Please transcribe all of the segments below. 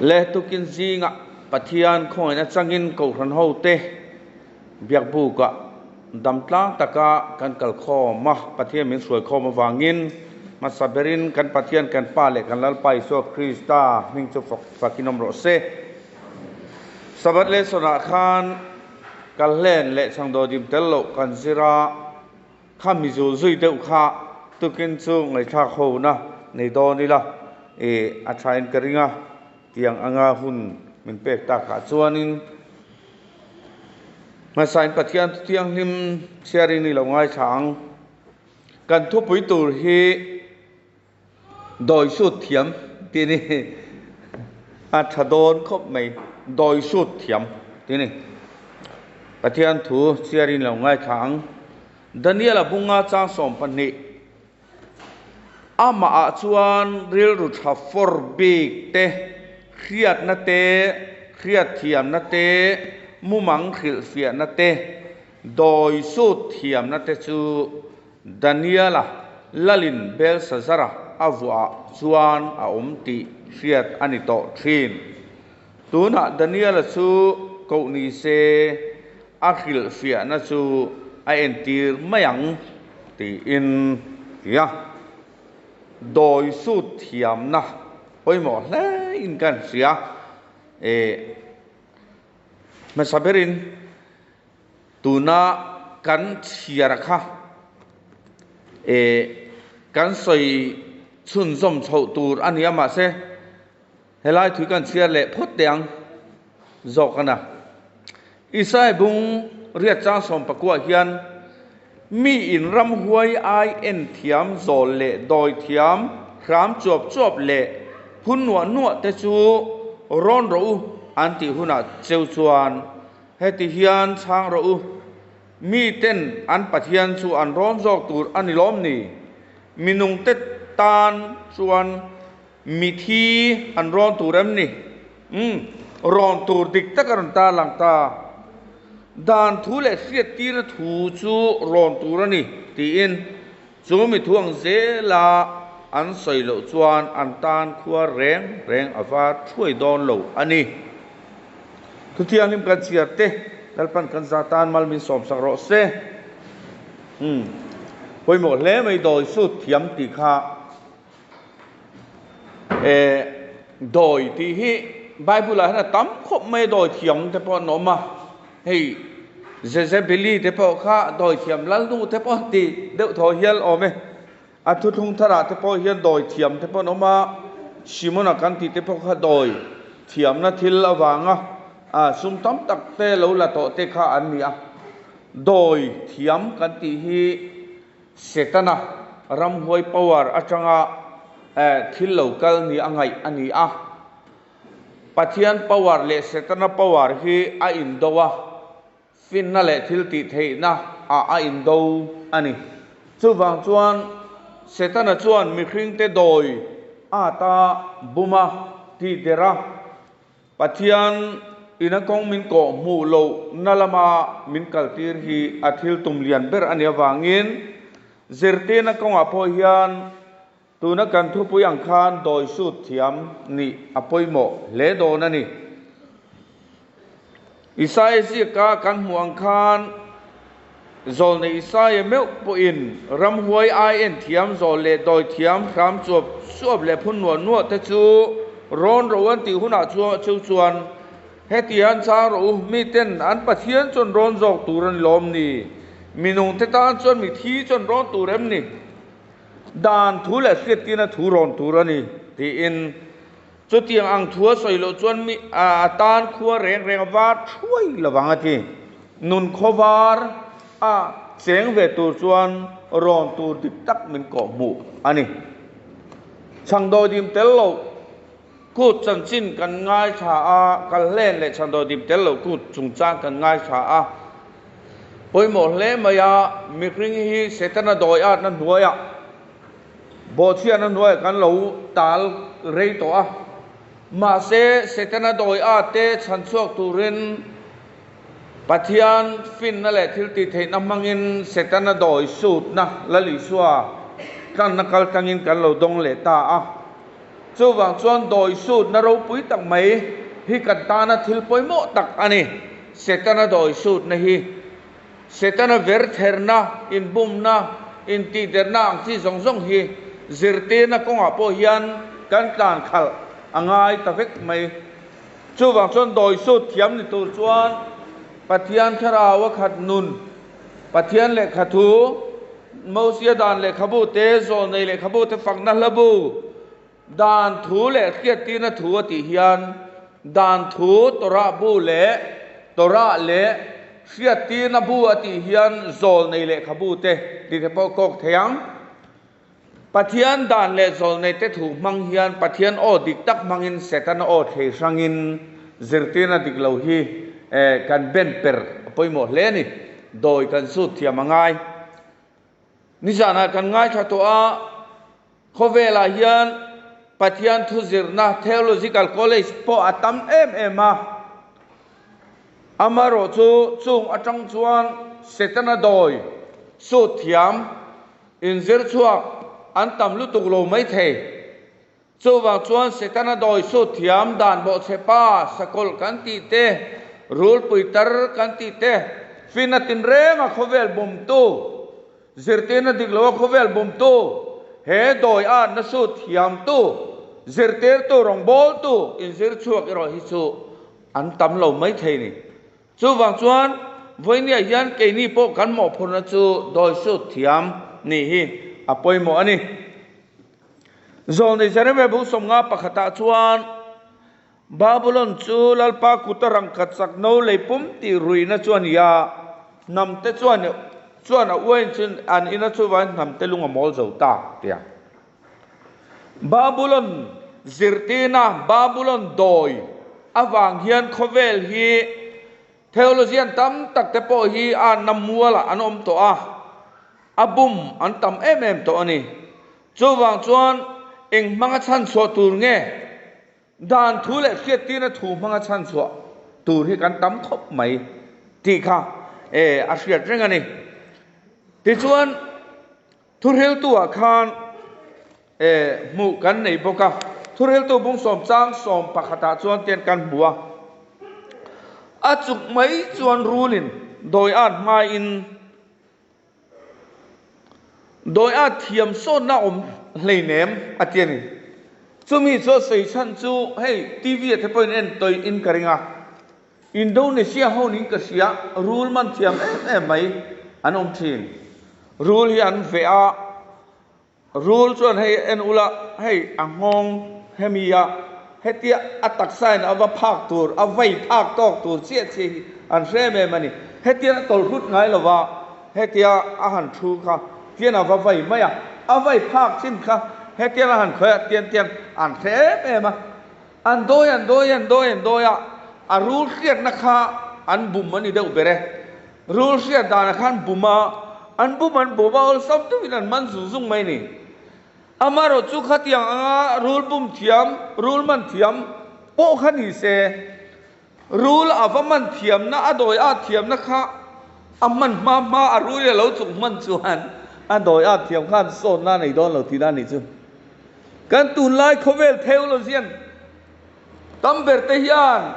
Le tukin zingah Pathian khawngaihna changin Kohhran hote biakbukah damtlang taka kan kalkhawm a, Pathian min hruaikhawm avangin hmasa berin kan Pathian kan Pa leh kan Lalpa Isua Krista hming chu fakin awm rawh se. Sabbath lesson ah khan kalhlen leh chhangdawhdim tel loh kan zir a. Kha mizul zui deuh kha tukin chu ngaihthlak ho na nei dawn ila i a tha in ka ring a, tiang anga hun min pek takah chuanin hmasain Pathian Thianghlim chhiarin i lo ngaithla ang. Kan thupui tur hi Dawi sut thiam tih ni a tha dawn khawp mai dawi sut thiam tih ni Pathian thu chhiarin lo ngaithla ang Daniel-a bunga chang 12 amah ah chuan rilru tha fawr bik te hriatna te hriatthiamna te mumang hrilhfiahna te dawi sut thiamna te chu Daniela lalin Belsazara a vuah chuan a awm tih hriat a ni tawh thin. Tunah Daniela chu koh ni se a hrilhfiahna chu a entir mai ang tiin ti a. Dawi sut thiamna pawimawh hle in kan hria. E hmasa berin. Tuna kan chhiar kha e kan sawi chhunzawm chhoh tur a ni a, mahse helai thui kan chhiar leh phawt teh ang zawk a na. Isai bung riat chang 19 hian mi in ramhuai ai en thiam zawl leh dawi thiam hram chuap chuap leh phun nuah nuah te chu rawn rawh u an tih hunah cheu chuan Heti hian chhang rawh u, miten an Pathian chu an rawn zawk tur a ni lawm ni? Mi nungte tan chuan mithi an rawn tur em ni? Umm, rawn tur dik tak a rawn tarlang ta. Dan thu leh hriattirna thu chu rawn tur a ni, tiin chu mi thu ang zela an sawi loh chuan an tan khua reng reng a va thuai dawn lo a ni. Thuthianghlim kan chhiar te Lalpan kan za tan mal min sawmsak rawh se. Umm pawimawh hle mai dawi sut thiam tih kha e dawi tih hi Bible ah hian a tam khawp mai dawi thiam te pawh an awm a hei Jezebeli te pawh kha dawi thiam Lalnu te pawh an ti deuh thaw hial awm e. A thuthlung tharah te pawh hian dawi thiam te pawh an awm a, Simona kan tih te pawh kha dawi thiamna thil avanga sum tam tak te lo la tawh te kha an ni a. Dawi thiam kan tih hi Setana ramhuai power atanga thil lo kal ni a ngaih a ni a. Pathian power leh Setana power hi a indo a. Finna leh thil tih theihna ah a indo a ni. Chuvang chuan Setana chuan mihringte dawi ata buma tih der a, Pathian ina kawng min kawh hmuh loh na lama min kaltir hi a thil tum lian ber a nih avangin zirtirna kawngah pawh hian tuna kan thupui ang khan dawi sut thiam nih a pawimawh hle dawn a ni. Isaia ziaka kan hmuh ang khan zawlnei Isaia meuh pawhin ramhuai ai en thiam zawl leh dawi thiam hram chuap chuap leh phun nuah nuah te chu rawn ro an tih hunah chu chuan heti an chang rawh u, miten an Pathian chuan rawn zawk tur a ni lawm ni? Minungte tan chuan mithi chuan rawn tur em ni? Dan thu leh hriattirna thu rawn tur a ni, tiin chutiang ang thu a sawi loh chuan mi a tan khua reng reng a var thuai lovang a ti. Nun khaw var a cheng ve tur chuan rawn tur dik tak min kawh hmuh a ni. Chhangdawidim tel loh kut chanchin kan ngaithla a, kalhlen leh chhangdawidim tel loh kut chungchang kan ngaithla a. Pawimawh hle mai a, mihring hi Setana dawi atna hnuaiah, bawhchhiatna hnuaiah kan lo tal rei tawh a. Mahse, Setana dawi at te chhan chhuak turin Pathian finna leh thil tih theihna hmangin Setana dawi sutna Lal Isua tlanna kal tlangin kan lo dawng leh ta a. Chuvang chuan dawi sutna ropui tak mai hi kan tana thil pawimawh tak a ni. Setana dawi sutna hi Setana vertherna, inbumna, intihderna ang chi zawng zawng hi zirtirna kawngah pawh hian kan tlan khalh a ngai ta vek mai. Chuvang chuan dawi sut thiam ni tur chuan Pathian thlarau a khat nun, Pathian lehkha thu, Mosia dan lehkhabu te, Zawlnei lehkhabu te fakna hlabu, dan thu leh hriattirna thu a tih hian dan thu Torah bu leh Torah leh hriattirna bu a tih hian Zawlnei lehkhabu te tih te pawh kawk thei ang. Pathian dan leh zawlnei te thu hmang hian Pathian aw dik tak hmangin Setana aw thlei hrangin zirtirna dik lo hi kan ben per a pawimawh hle a ni. Dawi kan sut thiam a ngai. Nizanah kan ngaithla tawh a, khawvelah hian Pathian thu zirna Theological College pawh a tam em em a. Amaherawh chu chung atang chuan Setana dawi sut thiam Inzir chhuak an tam lutuk lo mai thei. Chuvang chuan Setana dawi sut thiam dan bawhchhe pa sakawlh kan tih te, rulpui tar kan tih te, finna tinrenga khawvel bumtu, zirtirna dik loa khawvel bumtu, he dawi atna sut thiamtu, zirtirtu rawngbawltu inzir chhuak erawh hi chu an tam lo mai thei ni. Chuvang chuan vawinia hian keini pawh kan mawhphurhna chu dawi sut thiam nih hi a pawimawh a ni. Zawlnei Jeremia bu 50 pakhatah chuan Babulon chu Lalpa kuta rangkhat chak no lei pum tih ruihna chu a ni a, hnamte chuan chuan a uain chu an ina chuvangin hnamte lung a mawl zo ta tia. Babulon zirtirna, Babulon dawi avang hian khawvel hi theologian tam tak te pawh hi a na mualah an awm tawh a, a bum an tam em em tawh a ni. Chuvang chuan eng hmanga chhanchhuah tur nge? Dan thu leh hriattirna thu hmanga chhanchhuah tur hi kan tam khawp mai tih kha a hriat reng a ni. Tichuan. Thuhriltu-ah khan hmuh kan nei bawk a, Thuhriltu bung sawm chang sawm pakhatah chuan tian kan hmu a, a chuk mai chuan rulin dawi at hmain dawi at thiam sawnna awm hleinem a ti a ni. Chumi chu a sawi chhan chu hei TV-ah te pawhin en tawih in ka ring a. Indonesia ho niin ka hria, rul man thiam em em mai an awm thin. Rul hi an veh a, rul chuan hei en ula hei a nghawng hemi a, hetia a taksa in a va phak tur, a vei phak tawk tur chiah chiah hi an hre em em a ni. Hetian a tawlh hlut ngai lo va, hetia a han thu kha tian a va vei mai a, a vei phak chin kha hetian a han khawih a, tian tian an hre em em a. An dawi, an dawi, an dawi, an dawi a, a rul hriatna kha an bum a ni deuh ber e. Rul hriat danah khan bum a, an bum an bum a, awlsam deuhin an man zung zung mai a ni. Amaherawh chu khatiang anga rul bum thiam, rul man thiam pawh kha ni se, Rul a va man thiamna, a dawi at thiamna kha a hman hma hma a rul i a lo chuk hman chuan a dawi at thiam khan sawnna a nei dawn lo tihna a nih chu. Kan tunlai khawvel theologian tam ber te hian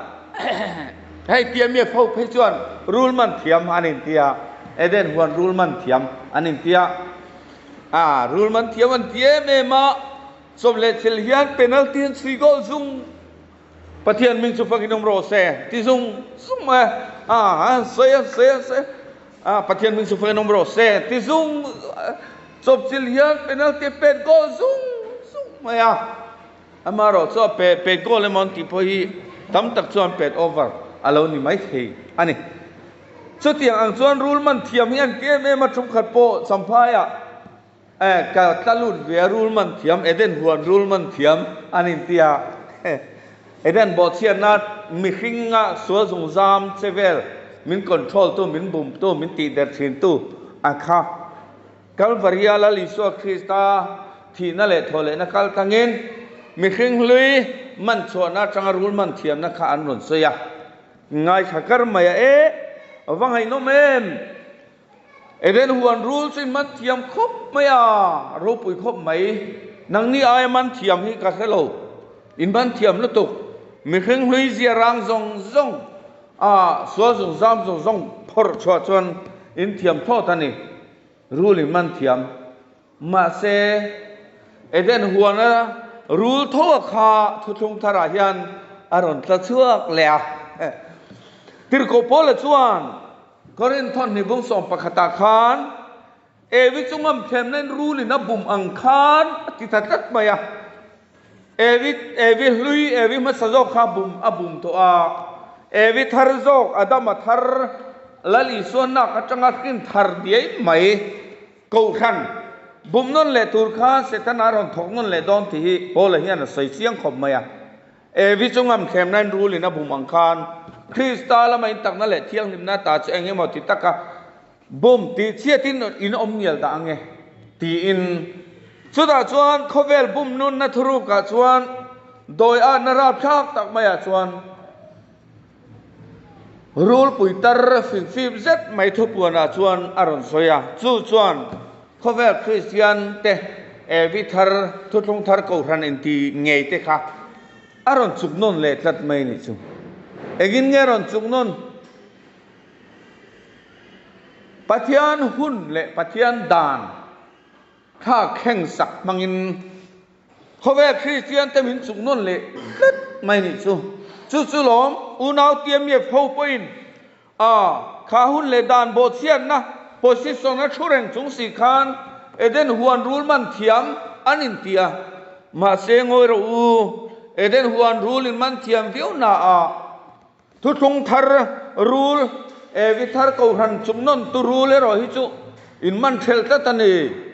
hei PMF ho phei chuan rul man thiam an intia, Eden huan rul man thiam an intia, a rul man thiam an ti em em a, chawp leh thil hian penalty an chhui goal zung. Pathian hming chu fakin awm rawh se ti zung zung mai a, a an sawi an sawi an sawi a, Pathian hming chu fakin awm rawh se ti zung chawpchilh hian penalty pet goal zung zung mai a, amaherawh chu a pe pet goal emaw an tih pawh hi tam tak chuan pet over a lo ni mai thei a ni. Chutiang ang chuan rul man thiam hi an ti em em a, tumkhat pawh Champhaiah Eh, ka tla lut ve a, rul man thiam, Eden huan rul man thiam an inti a. Eden bawhchhiatna mihringa sual zungzam che vel min control tu, min bum tu, min tihder thin tu a kha. Kalvaria Lal Isua Krista thihna leh thawhlehna kal tlangin mihring hlui man chhuahna atanga rul man thiamna kha an rawn sawi a. Ngaithla kar mai a, eh, va ngaihnawm em! Eden huan rul chu in man thiam khawp mai a, ropui khawp mai. Nangni aia man thiam hi ka hre lo. In man thiam lutuk. Mihring hlui zia rang zawng zawng a sual zung zam zawng zawng phawrh chhuah chuan in thiam thlawt a ni. Rul in man thiam. Mahse, Eden huana rul tho a kha thuthlung tharah hian a rawn tla chhuak leh a. Tirhkoh Paula chuan Korinth thawhni bung sawm pakhatah khan Evi chu ngamthlem in rulin a bum ang khan a ti ta tlat mai a. Evi, Evi hlui, Evi hmasa zawk kha bum a bum tawh a. Evi thar zawk, Adama thar, Lal Isua nak atanga hrin thar diai mai. Kohhran bum nawn leh tur khan Setana rawn thawk nawn leh dawn tih hi Paula hian a sawi chiang khawp mai a. Evi chu ngamthlemnain rulin a bum ang khan Krista lama intakna leh thianghlimna ta chu eng emaw ti taka bum tih chhiatin in awm ngial dah ange tiin. Chutah chuan khawvel bum nunna thurukah chuan dawi atna rapthlak tak maiah chuan Rulpui tar fingfip zet mai thupuanah chuan a rawn sawi a, chu chuan khawvel Kristian te Evi thar, thuthlung thar kohhran inti ngei te kha a rawn chuk nawn leh tlat mai a nih chu. Engin nge a rawn chuk nawn? Pathian hun leh Pathian dan Thla thleng sak hmangin khawvel Kristian te min chuk nawn leh tlat mai nih chu. Chu chu lawm unau TMF ho pawhin a kha hun leh dan bawhchhiatna position a thu reng chung si khan Eden huan rul man thiam an inti a. Mahse ngawi rawh u, Eden huan rul in man thiam viau na ah Thuthlung thar rul, Evi thar kohhran chung nawn tu rul erawh hi chu in man thelh tlat a ni.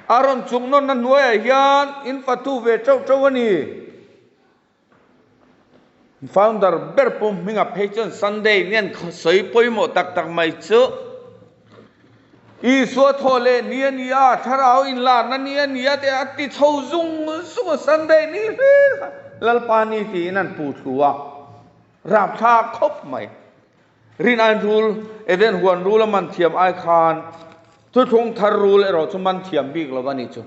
A rawn chung nawnna hnuaiah hian in fatu ve teuh teuh a ni. Founder ber pum hminga phei chuan Sunday nian sawi pawimawh tak tak mai chu Isua thaw leh ni a ni a, thlarau inlarna ni a ni a tih a ti chho zung zung a, Sunday ni hlir kha Lalpa ni tiin an pu thlu a, rapthlak khawp mai. Rin ain rul, Eden huan rul a man thiam ai khan thuthlung thar rul erawh chu man thiam bik lo a ni chu.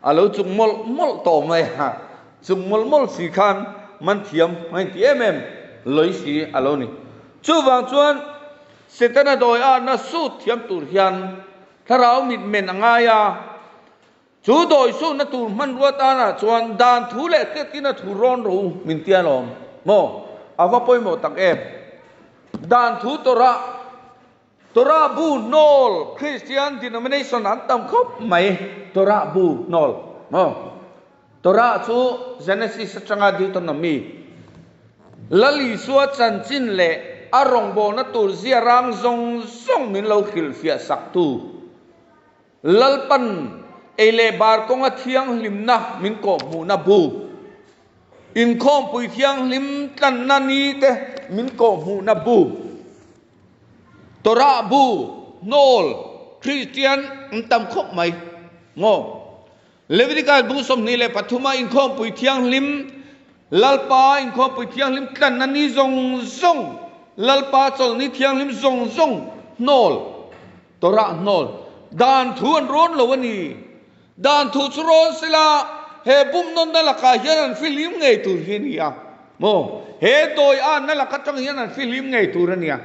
A lo chung mawlh mawlh tawh mai a, chung mawlh mawlh si khan man thiam a inti em em lawih si a lo ni. Chuvang chuan Setana dawi atna sut thiam tur hian thlarau mit men a ngai a, chu dawi sutna tur hmanrua tanah chuan dan thu leh hriattina thu rawn rawh u min tia lawm maw? A va pawimawh tak em? Dan thu tawrah Torah bu hnawl Christian denomination an tam khawp mai. Torah bu hnawl maw? Torah chu Genesis atanga Deuteronomy, Lal Isua chanchin leh a rawngbawlna tur zia rang zawng zawng min lo hrilhfiah saktu, Lalpan ei leh bar kawnga thianghlimna min kawhhmuhna bu, inkhawmpui thianghlim tlanna ni te min kawhhmuhna bu, Torah bu, hnawl, Kristian an tam khawp mai maw? Leviticus bu 23 a inkhawmpui thianghlim, Lalpa inkhawmpui thianghlim tlanna ni zawng zawng, Lalpa chawlhni thianghlim zawng zawng hnawl, Torah hnawl, dan thu an rawn lo a ni. Dan thu chu rawn sela, he bumnawnna lakah hian an fihlim ngei tur hi a ni a. Maw? He dawi anna lak atang hian an fihlim ngei tur a nia.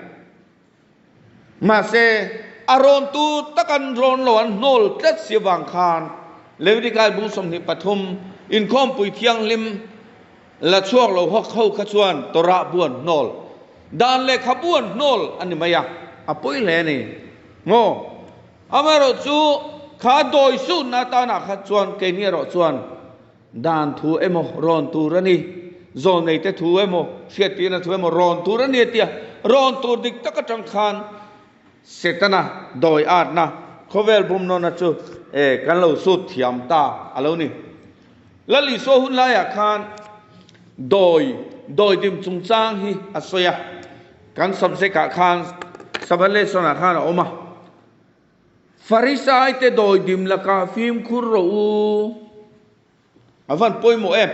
Mahse, a rawn tu tak an rawn lo an hnawl tlat si avang khan Levitikai bung 23 inkhawmpui thianghlim la chhuak lo hawk ho kha chuan Torah bu an hnawl, dan lehkha bu an hnawl a ni mai a, a pawi hle a ni. Maw? Amaherawh chu kha dawi suhna atanah kha chuan keini erawh chuan Dan thu emaw rawn tur a ni, zawlneite thu emaw, hriattirna thu emaw rawn tur a ni a ti a, rawn tur dik tak atang khan Setana dawi atna khawvel bumnawna chu e kan lo sut thiam ta a lo ni. Lal Isua hun laiah khan dawi dawi dim chungchang hi a sawi a, kan subject ah khan Sabbath lesson ah khan a awm a. Farisaite dawidim lakah fimkhur rawh u. A van pawimawh em?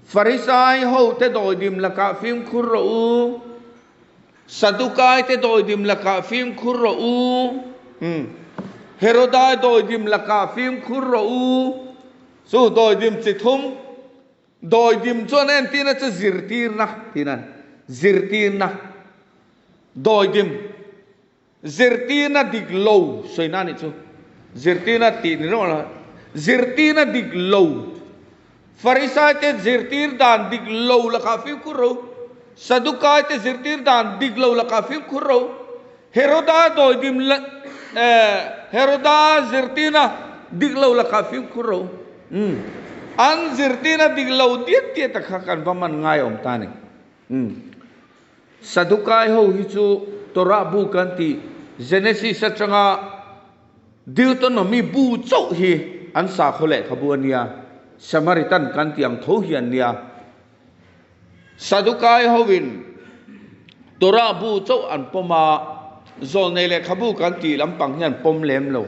Farisai hote dawidim lakah fimkhur rawh u. Sadukaite dawidim lakah fimkhur rawh u. Herodai dawidim lakah fimkhur rawh u. Chu dawidim chi thum, dawidim chuan a entirna chu zirtirna tiin a ni. Zirtirna, dawidim, zirtirna dik lo sawina a nih chu. Zirtirna tih ni ringawt lo, zirtirna dik lo, Farisaite zirtir dan dik lo lakah fimkhur ro, Sadukaite zirtir dan dik lo lakah fimkhur ro, Heroda dawidim Heroda zirtirna dik lo lakah fimkhur ro. Umm. An zirtirna dik lo diat diat a kha kan va man ngai awm ta ni. Umm. Sadukai ho hi chu Torah bu kan tih Genesis atanga Deuteronomy bu chauh hi an sakhaw lehkhabu a nia. Samaritan kan tih ang tho hi an nia. Sadukai hoin Torah bu chauh an pawm a, zawlnei lehkhabu kan tih lampang hi an pawm lem lo.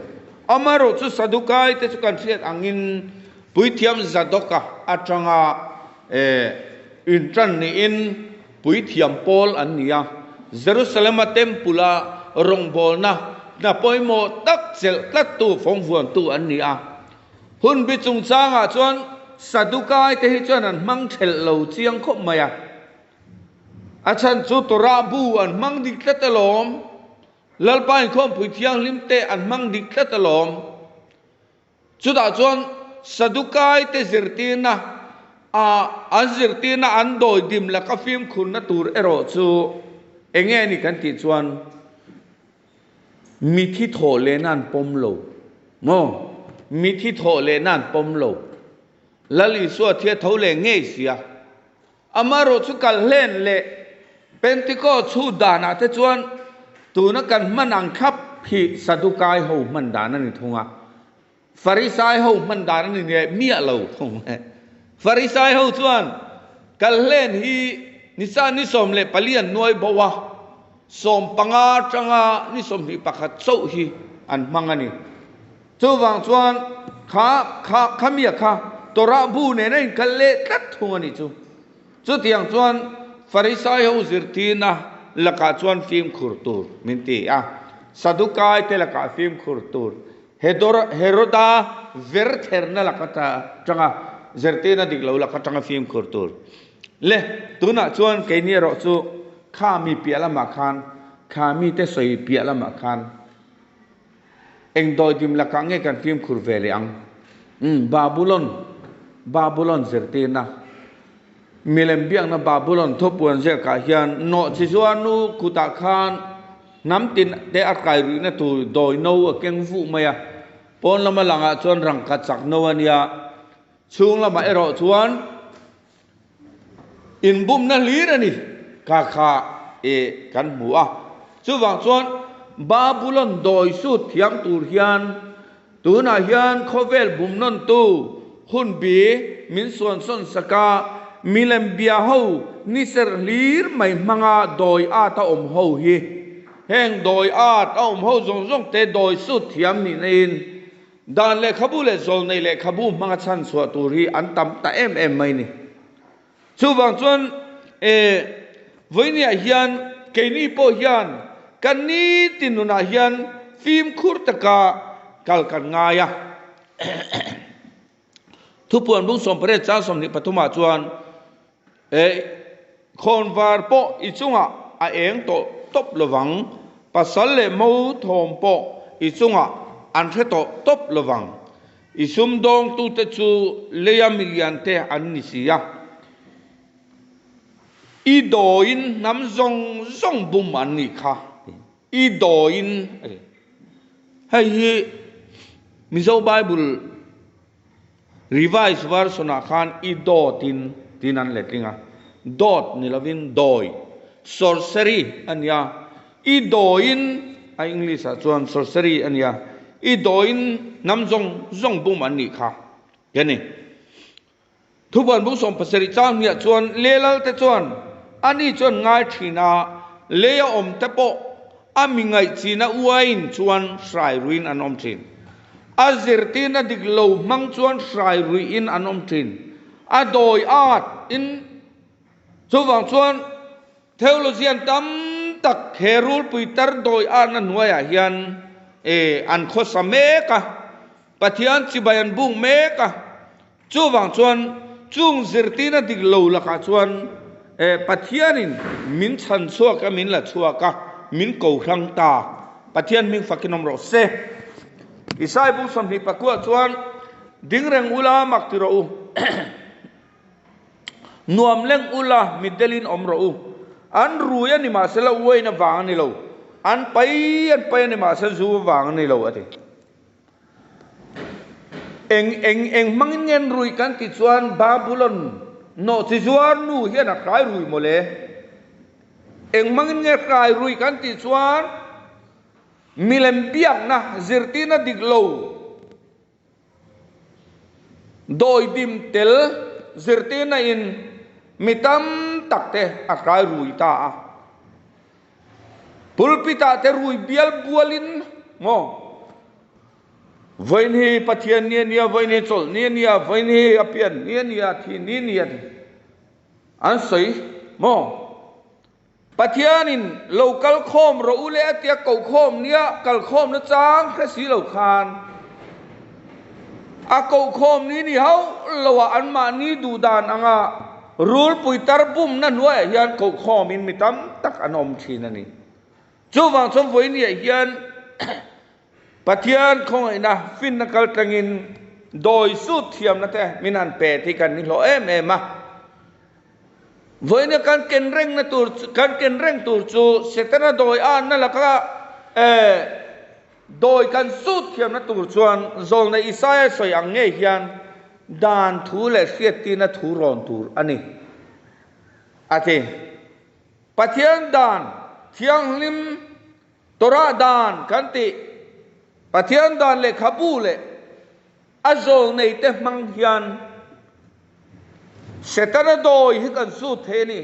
Amaherawh chu Sadukai te chu kan hriat angin Puithiam Zadoka atanga intan niin Puithiam pawl an ni a, Jerusalem-a Temple-a rawngbawlna hna pawimawh tak chelh tlattu fawngvuantu an ni a. Hunbi chungchangah chuan Sadukai te hi chuan an hmang thelh lo chiang khawp mai a. A chhan chu Torah bu an hmang dik tlat alawm. Lalpa inkhawmpui thianghlim te an hmang dik tlat alawm. Chutah chuan Sadukai te zirtirna a an zirtirna an dawi dim laka fimkhurna tur erawh chu enge a ni kan tih chuan, Mithi thawh lehna an pawm lo maw? Mithi thawh lehna an pawm lo. Lal Isua thi a tho leh ngei sia. Amaherawh chu kal hlen leh Pentecost chhut danah te chuan tuna kan hman ang thlap hi Sadukai ho hman dan a ni thung a. Farisai ho hman dan a ni leh miah lo thung e. Farisai ho chuan Kalhlen hi nisa ni 14 an nuai bo a, 15 atanga ni 21 chauh hi an hmang a ni. Chuvang chuan kha kha khamia kha Torah bu nen a inkal leh tlat thung a nih chu. Chutiang chuan Farisai ho zirtirna lakah chuan fimkhur tur min ti a, Sadukai te lakah fimkhur tur Heroda vertherna lak atanga zirtirna dik lo lak atanga fimkhur tur le tunah chuan keini erawh chu kha mi piah lamah khan kha mite sawi piah lamah khan eng dawidim lakah nge kan fimkhur ve leh ang? Umm Babulon Babulon zirtirna milem biakna Babulon thupuan ziakah hian nawhchi zuarnu kutah khan Hnam tin te a kai ruihna tur dawi no a keng vuh mai a, pawn lama langah chuan rangka chak no a nia, chhung lamah erawh chuan inbumna hlir a ni kha kha e kan hmu a. Chuvang chuan Babulon dawi sut thiam tur hian Tunah hian khawvel bumnawntu hunbi min suansawn sak a, milem bia ho ni serh hlir mai hmanga dawi at a awm ho hi. Heng dawi at a awm ho zawng zawng te dawi sut thiam nihna in dan lehkhabu leh zawlnei lehkhabu hmanga chhanchhuah tur hi an tam ta em em mai ni. Chuvang chuan e vawinia hian keini pawh hian kan nitin nunah hian fimkhur taka kal kan ngai a. Thupuan bung 18 chang 23 ah chuan e khawnvar pawh i chungah a eng tawh tawp lovang, pasal leh mo thawm pawh i chungah an hre tawh tawp lovang. I sumdawngtute chu leia miliante an ni si a, i dawiin hnam zawng zawng bum an nih kha. I dawiin a ti. Hei hi Mizo Bible Revised Version-ah khan i dawtin tiin an letling a, dawt ni lovin dawi, sorcery, a nia. I dawiin, a English-ah chuan sorcery a nia, i dawiin hnam zawng zawng bum an nih kha ti a ni. Thubuan bung 70 chang hniah chuan Lelal te chuan ani chuan ngai thin a, lei a awm te pawh a mi ngaihchina uaiin chuan hrai ruiin an awm thin. A zirtirna dik lo hmang chuan hrai ruiin an awm thin. A dawi at in chuvang chuan Theologian tam tak he rulpui tar dawi arna hnuaiah hian an khawsa mek a, Pathian chibai an bung mek a. Chuvang chuan chung zirtirna dik lo lakah chuan Pathianin min chhan chhuak a, min la chhuak a, min ko hrang ta. Pathian hming fakin awm rawh se. Isai bung 29 chuan, Ding reng ula mak ti rawh u. Nuam leng ula mitdelin awm rawh u. An rui a ni mahsela uain avang a ni lo. An pai an pai a ni mahse zu avang a ni lo a ti. Eng eng eng hmangin nge an rui kan tih chuan Babulon nawhchi zuar nu hian a hrai rui mawle. Eng hmangin nge hrai rui kan tih chuan milem biakna zirtirna dik lo Dawidim tel zirtirna in mi tam tak te a hrai rui ta a. Pulpit ah te rui bial bual in maw vawiin hi Pathian ni a nia, vawiin hi chawlh ni a nia, vawiin hi a pian ni a nia, thi ni a nia ti an sawi maw. Pathianin lo kal khawm rawh u le a tia koh khawm nia kal khawmna chang hre si lo khan a koh khawm ni ni hauh lo ah anmahni duh dan anga rulpui tar bumna hnuaiah hian koh khawmin mi tam tak an awm thin a ni. Chuvang chuan vawiiniah hian Pathian khawngaihna finna kal tlangin dawi sut thiamna te min han pe tih kan ni hlawh em em a. Vawiina kan ken rengna tur kan ken reng tur chu Setana dawi anna laka dawi kan sut thiamna tur chuan zawlna Isaia sawi ang ngei hian dan thu leh hriattirna thu rawn tur a ni a ti. Pathian dan thianghlim Torah dan kan tih Pathian dan lehkhabu leh a zawlneite hmang hian Setana dawi hi kan sut thei a ni.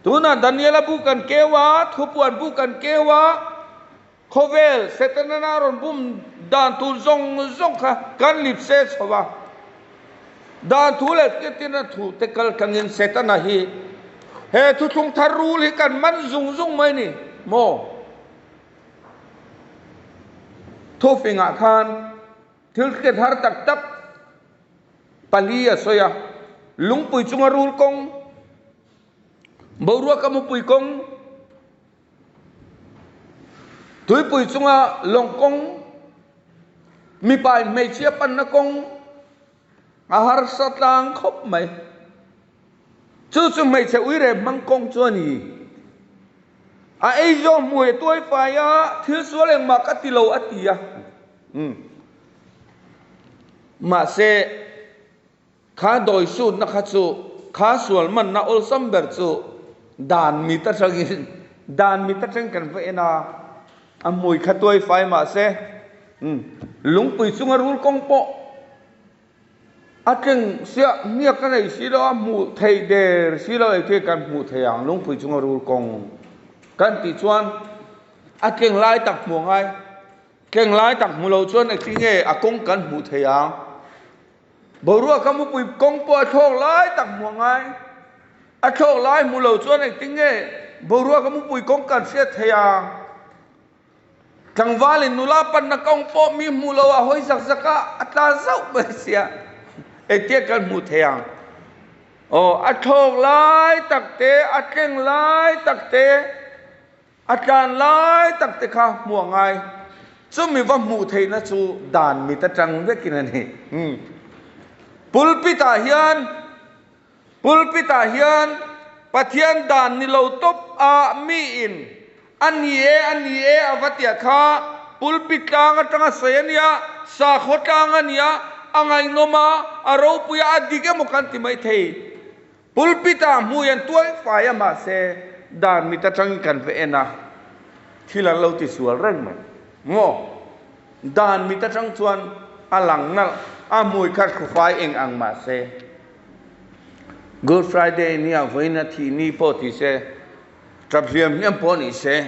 Tunah Daniela bu kan keu a, Thupuan bu kan keu a, khawvel Setana a rawn bum dan tur zawng zawng kha kan lip se chho a. Dan thu leh ketina thu te kal tlangin Setana hi he thuthlung thar rul hi kan man zung zung mai ni maw? Thufingah khan Thil hriat har tak tak pali a sawi a, lungpui chunga rul kawng, boruaka mupui kawng, tuipui chunga lawng kawng, mipa in hmeichhia panna kawng a harsa tlang khawp mai. Chu chu hmeichhe uire hmang kawng chu a ni. A ei zawng hmui a tuai fai a, thil sual engmah ka ti lo a ti a. Umm. Mahse, kha dawi sutna kha chu, kha sual manna awlsam ber chu dan mit atangin, dan mit atang kan va en a, a hmui kha tuai fai mahse, umm, lungpui chunga rul kawng pawh a tleng siah hniak a nei si lo a, hmuh theih der si lo ei thei kan hmuh thei ang lungpui chunga rul kawng kan tih chuan a tleng lai tak hmuh angai. Tleng lai tak hmu lo chuan engtin nge a kawng kan hmuh thei ang? Boruak a mupui kawng pawh a thlawk lai tak hmu a ngai. A thlawk lai hmu lo chuan engtin nge boruak a mupui kawng kan hriat thei ang? Tlangvalin nula panna kawng pawh mi hmu lo a hawi zak zak a, a tla zauh mai sia. Engtin kan hmuh thei ang? Aw, a thlawk lai tak te, a tleng lai tak te, A tlan lai tak te kha hmuh a ngai. Chumi va hmuh theihna chu dan mit atang vekin a ni. Pulpit ah hian Pulpit ah hian Pathian dan ni lo tawp a mi in a ni e a ni e a va tia kha pulpit tlang atanga sawi a nia, sakhaw tlang a nia, a ngaihnawm a, a ropui a, a dik emaw kan ti maithei. Pulpit ah hmui an tuai fai a mahse dan mit atangin kan va en a, thil an lo ti sual reng mai maw? Dan mit atang chuan a lang nalh a hmui kha hru fai eng ang mahse Good Friday nia vawiin a thih ni pawh ti se tap hliam hliam pawh ni se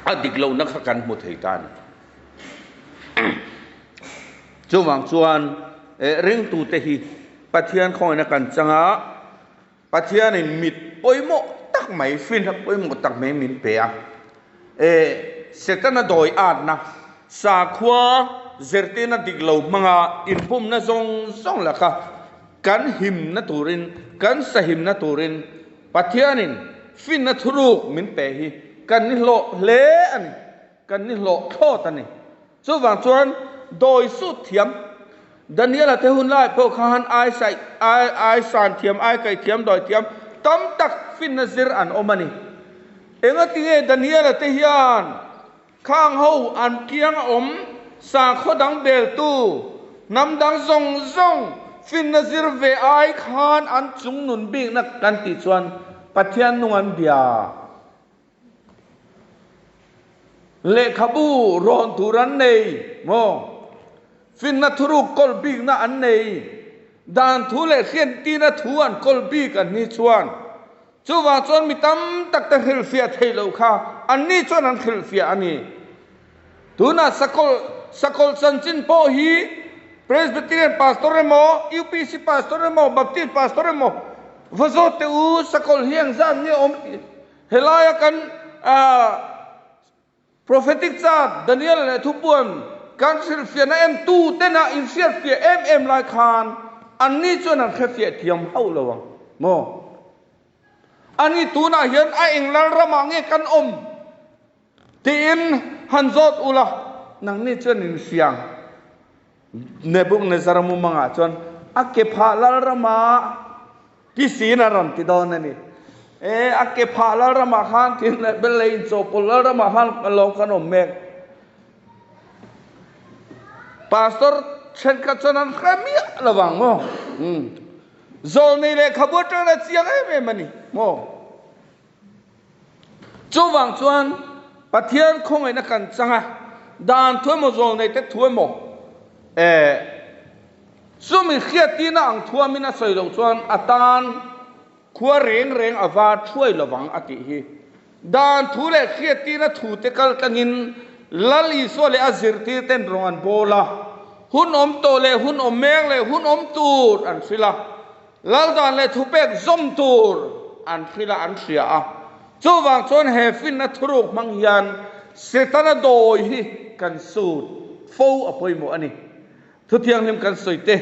A dik lohna kha kan hmu thei ta a ni. Chuvang chuan ringtute hi Pathian khawngaihna kan chang a, Pathianin mit pawimawh tak mai, finna pawimawh tak mai min pe a. Setana dawi atna, sakhua zirtirna dik lo hmanga inpumna zawng zawng laka kan himna turin, kan sahimna turin Pathianin finna thuruk min pe hi kan ni hlawh hle a ni, kan ni hlawh thlawt a ni. Chuvang chuan dawi sut thiam Daniela te hun lai pawh khan ai saih ai ai san thiam ai kaih thiam dawi thiam tam tak finna zir an awm a ni. Engati nge Daniela te hian khang ho an kiang a awm sakhaw dang beltu hnam dang zawng zawng finna zir ve ai khan an chung nun bikna kan tih chuan Pathian nung an bia. Lehkhabu rawn tur an nei maw? Finna thuruk kawl bikna an nei. Dan thu leh hriattina thu an kawl bik an ni chuan. Chuvang chuan mi tam tak te hrilhfiah theih loh kha anni chuan an hrilhfiah a ni. Tunah sakawlh sakawlh chanchin pawh hi Presbyterian Pastor emaw, UPC Pastor emaw, Baptist Pastor emaw va zawt teh u, sakawlh hi engzat nge awm tih Helaia kan prophetic chart Daniel leh Thupuan kan hrilhfiahna entu tena inhriatfiah em em lai khan anni chuan an hrefiah thiam hauh lo ang maw? Ani tunah hian a eng lal ramah nge kan awm tiin han zawt ula, nangni chuan inhria ang. Nebuchadnezzar mumangah chuan a ke phah lal ramah Ti siin a rawn ti dawn a ni. E, a ke phah lal ramah khan thil leh bel leh inchawhpawlh lal ramah khan lawng kan awm mek. Pastor thenkhat chuan an hre miah lo vang maw? Umm. Zawlnei lehkhabu atangin a chiang em em a ni maw? Chuvang chuan Pathian khawngaihna kan chang a, dan thu emaw zawlnei te thu emaw eh chumi hriattirna ang thuamin a sawi loh chuan a tan khua reng reng a va thuai lovang a tih hi. Dan thu leh hriattirna thu te kal tlangin Lal Isua leh a zirtir ten rawng an bawl a, hun awm tawh leh hun awm mek leh hun awm tur an hrilh a. Lal dan leh thupek zawm tur an hrilh a, an hria a. Chuvang chuan he finna thuruk hmang hian Setana dawi hi kan sut fo a pawimawh a ni. Thu thianghlim kan sawi te.